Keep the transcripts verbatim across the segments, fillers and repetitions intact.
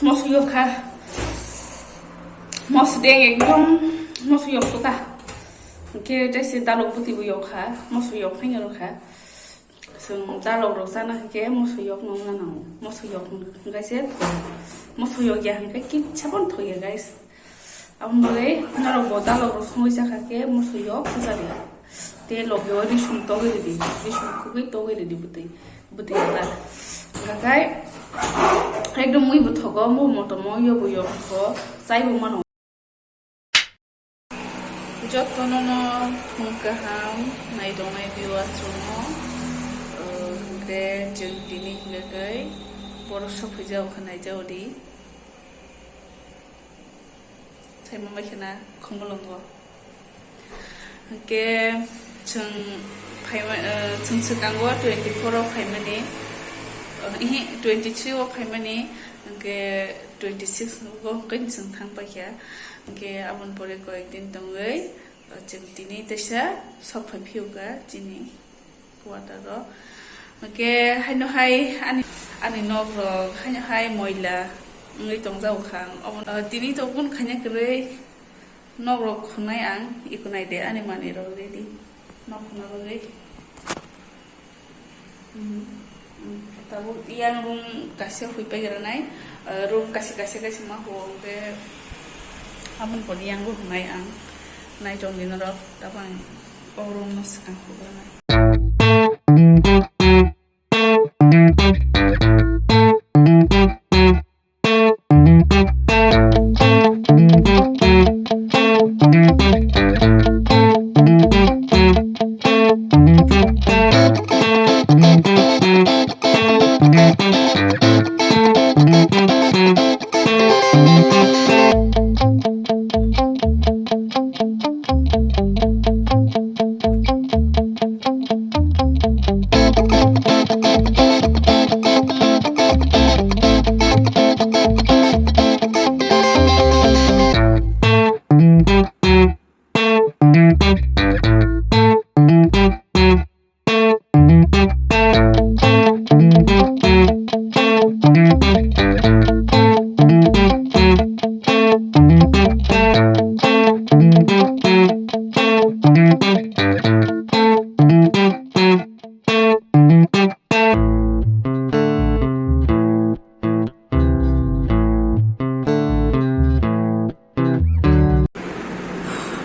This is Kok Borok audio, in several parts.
Moso yok kha. Moso deng ekdom moso yok kha. Hwnkhe tei se dalok bwtwi bo yok kha. Moso yok phai rw kha. Chwng dalok rok chana hwnkhe moso yok no wngna nango. Moso yok hwnkhe se moso yok ya hwnkhe kitsa phano thok ya, guys. Aboni bagwi norok bo dalok rok songwi chakha khe moso yok kwchari. Tei logi o risum togwi ridi, risum khugwi togwi ridi bwtwi, bwtwi kwtal. Hwnkhe ekdom mui bo thogo, mo motom o yo bo yok kho, chai bo mano. Jotono no phung kaham nai tongnai viewers rok no, hwnkhe chwng tini hwnkhe borok sok phaijao kha naijao di. Saimang bai khena khumulwngo. Hwnkhe chwng phaima, eh, chwng swkango twenty four o phaimani, eh, ihi, twenty three o phaimani, hwnkhe twenty six o hwnkhe chwng thang paikha. Hwnkhe aboni pore koyek din tongwi, eh, chwng tini teisa sok phai phiyokha chini. Quarter o. Hwnkhe haino hai ani, ani nok rok haino hai moila wngwi tongjago kha. Omo, tini to kunu khaina kwrwi nok rok khunai ang, iko nai de ani manwi rok ready nok khuna bagwi. Hmm, hmm. Tabuk yang room kaisa hui pai granai, eh, room kaisa kaisa kaisa ma huo hwnkhe aboni pore yang bo hunai ang nai tong di norok tabuk ang. Borokno swkang hugo nai.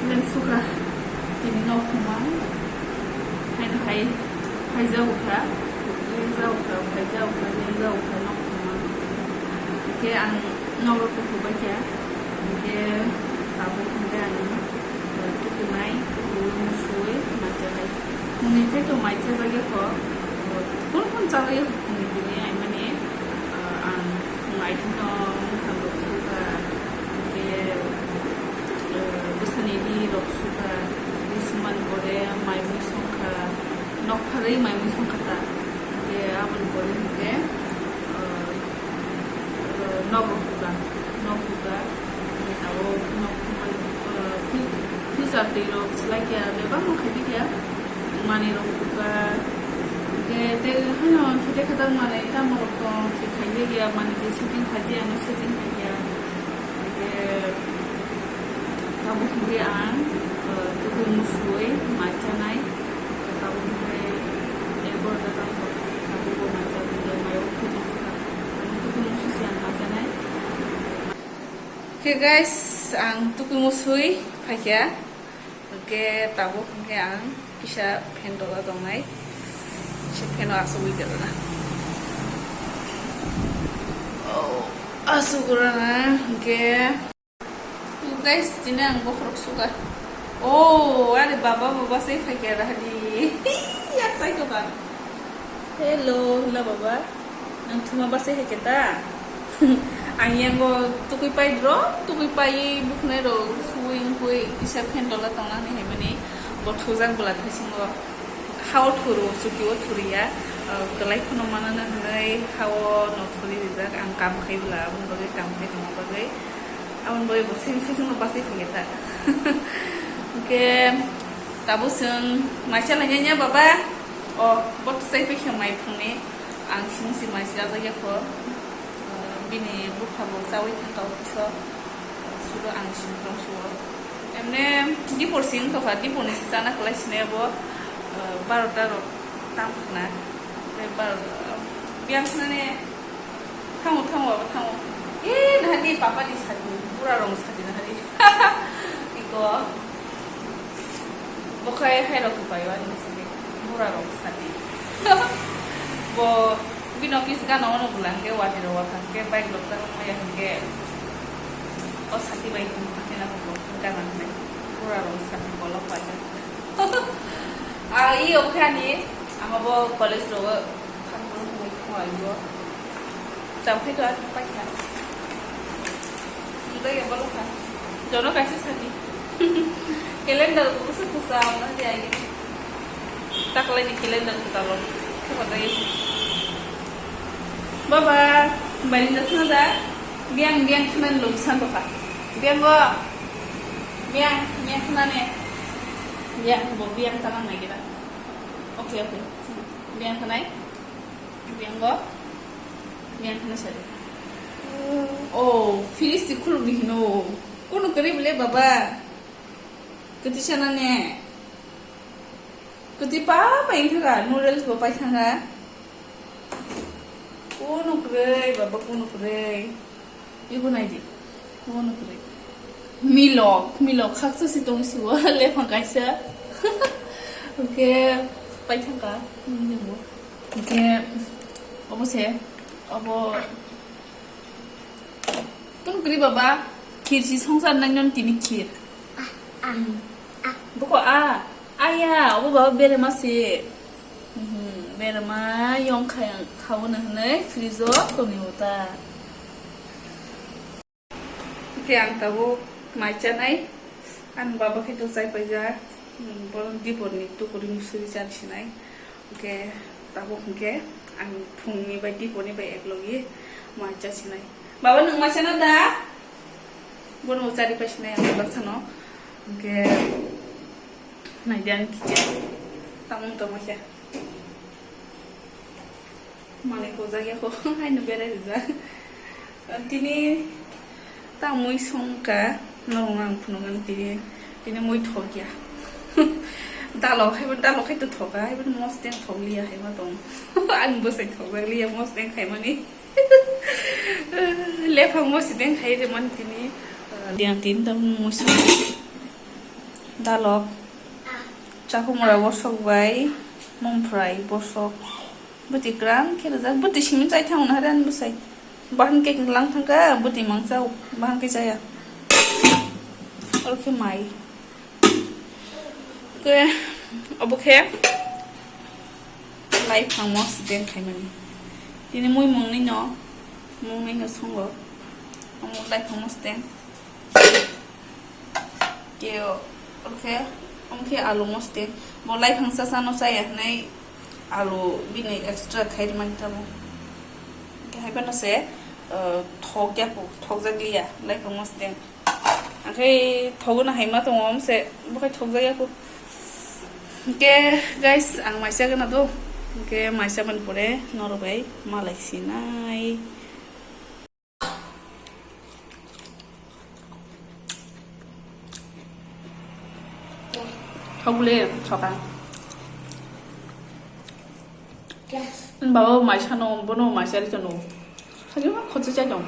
Nang sukha, tini nok huma, haino hai, hai jago kha, leng jago kha, hai jago kha, leng jago kha nok huma. Hwnkhe ang nok rok kuphur bai kha, hwnkhe tabuk hwnkhe ang, eh, tukunai, tukuwi musuwi, mai chanai. Hwnwi khe to mai chajak ya kho, kun kun chajak ya kho hwnwi tini ai mani, eh, ang mai kheno mukhang rok sukha, hwnkhe, eh, bwsani ri rok sukha, ri sumani pore mai mui songkha, nok pharwi mai mui songkha ta, hwnkhe aboni pore hwnkhe, eh, eh, nok rok huka, nok huka, abo nok huka, eh, fi-, freezer twi rok swlai kha, bebak no khai di kha, manwi rok huka, hwnkhe tei haino khete khatar manwi tamo rok tong, khe khai di kha, manwi je setting khai di, ano setting khai kha, hwnkhe tabuk hwnkhe ang, eh, tubui musuwi mai chanai. Tabuk hwnkhe egarota tam tabuk bo mai cha hwnkhe mayo khuijakha. Tabuk tubui mususi ang mai chanai. Khe guys, ang tubui musui phaikha. Hwnkhe tabuk hwnkhe ang kisa fan dola tongnai. Kisa fan o asugwi tongna. Oh, asugwi rwna hwnkhe. Guys, tini ang bokhorok suka. Oh, are baba, baba se phaikha rahadi. Yak sai to ka. Hello, hello baba. Nang thuma ba se hai keta. Ang yang bo tukui pai dro, tukui pai bukhnai ro, sui hui kisa fan dola tongna ni hai mani. Bo thujak bwla thai singo. Hao thuru, suki o thuriya. Kwlai kheno manana hwnwi hao no thuri rijak. Ang kam khai bwla, aboni bagwi kam khai tongma bagwi. Aboni bagwi bo seng seng no basai thangya ta. Hwnkhe tabuk chwng mai chalainai ya baba. O, bo twsai pai khe mai phungni. Ang sini si mai si ajak ya kho. Bini bupha bo chawi thangka o kiso, sudo ang sini tong suo. Emne dipor sing tokha, dipor ni si chana kwlai sini abo, eh, barota rok tam khna. Tei barota, biyang khna ne, thango, thango, abo thango. Eh, nahani papa ni sadi, pura rong sadi nahani. Iko. Bo khai hai rok pai wa ni sini. Pura rong sadi. Bo bino kis gana ono bulang ke wati ro wata ke bike rok ta maya ke. O sati bai kum khati na ko gana ne. Pura rong sadi bolok pai. Ah, i o khani ama bo college ro. Khakboro hwnwi khwlaiyo. Tamo khe to paikha. Hwnwi ya bolo kha. Jono kaisa sadi. Calendar bo kusa kusa wngna di ai. Taklai ni calendar kwtal o. Kheba dai. Baba, bari na thana da. Biang, biang khna lung san bokha. Biang go. Biang, biang khna ne. Biang bo biang tanang nai gida. Okay, okay. Biang khnai. Biang go. Biang khna sari. Oh, fridge si khuluk di hino. Kono kwrwi bole baba. Kwtwi sana ne. Kwtwi pa pa in thanga, noodles bo pai thanga. Kono kwrwi baba, kono kwrwi. Ibo nai di. Kono kwrwi. Milok, milok khaksa si tong suo, lephang kaisa. Oke, pai thangka. Oke, obo se, obo. Tun kri baba, khir si songsar nang non tini khir. Ah, ah, ah. Boko a, aya, obo baba bere ma se. Mhm, bere ma yong khayang khawo na hwnwi fridge o toni uta. Khe ang tabuk mai chanai, ang baba khe to chai paijak, hmm, borok dibor ni tukuri musuri chan sinai. Khe tabuk hwnkhe ang phungni bai dibor ni bai eklogi mai cha sinai. Baba, nwng mai chana da? Bono chari pai sinai ang bwsano. Hwnkhe naidi ang kicha. Tamung tongma khe. Manwi hojak ya kho, haino berai rijak. Tini ta mui songka, norok ang phunuknani tini, tini mui thokya. Dalok hai, dalok hai to thoka, hai mosdeng thokliya hai ma tong. Ang bwsai thokjakliya mosdeng khaimani. Lephang mosdeng khai rimani tini. Yang tini ta mui song. Dalok. Chakhumura bosok bai, mungphrai bosok. Bwtwi kwrang khe rijak, bwtwi simi chai thango na hari ani bwsai. Bahan khe lang thangkha, bwtwi mangsa o, bahan khe chaya. Oro khe mai. Khe, obo khe lai phangmo sdeng khaimani. Tini mui mungni no, mungni no songo. Omo lai phangmo sdeng. Tei o, omo khe, omo khe alu mosdeng. Bo laiphang sasa no chaya hwnwi alu bini extra khai rwmani tamo. Hwnkhe hai phano se, uh, thok ya kho, thokjak liya laiphang mosdeng. Hwnkhe thogwi no hai ma tongo, omo se bo khai thokjak ya kho. Hwnkhe guys, ang mai cha gana do. Hwnkhe mai cha mani pore norok bai malai sinai. Thok le, thoka. Baba mai sano, bono mai sari tono. Sari ma khotsa chai tong.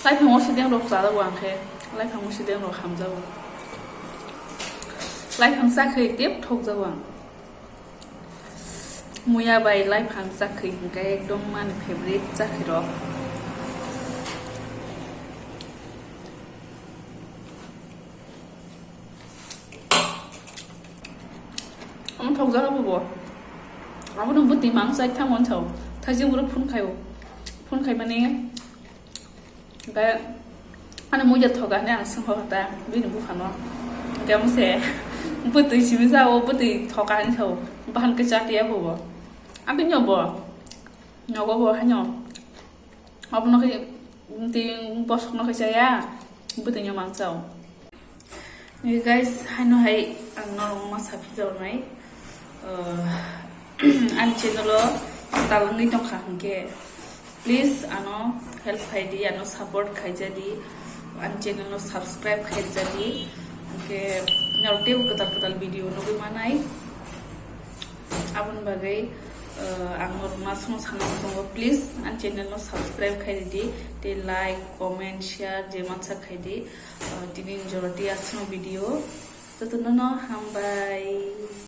Laiphango sideng rok chajago ang khe, laiphango sideng rok hamjago. Laiphang chakhwi tep thokjago ang. Muya bai laiphang chakhwi hwnkhe ekdom ani favorite chakhwi rok. Omo thokjak abo bo. Abono bwtwi mang chai thango, thaising borok phone khaio. Phone khaimani hwnkhe ani muiya thoka hinwi ang swngkha kha ta bini buphano. Hwnkhe omo se bwtwi simi sa o, bwtwi thoka hinwi sa o. Bahan khe cha tiya bo bo. Abini bo Nogo bo haino. Abono khe twi bosokno khe chaya, bwtwino mansao. Guys, haino hai ang norok ma saphi jawnai. Uh, ani channel o talangwi tongkha hwnkhe, please ano help khaidi, ano support khaijadi, ani channel no subscribe khaijadi, hwnkhe norok teibo kwtal kwtal video nugwi manai. Aboni bagwi, uh, ang norok ma sono sana tongo, please ani channel no subscribe khaidi, tei like, comment, share je mansa khaidi. Uh, tini jora tei aswkno video, jotono no hambai.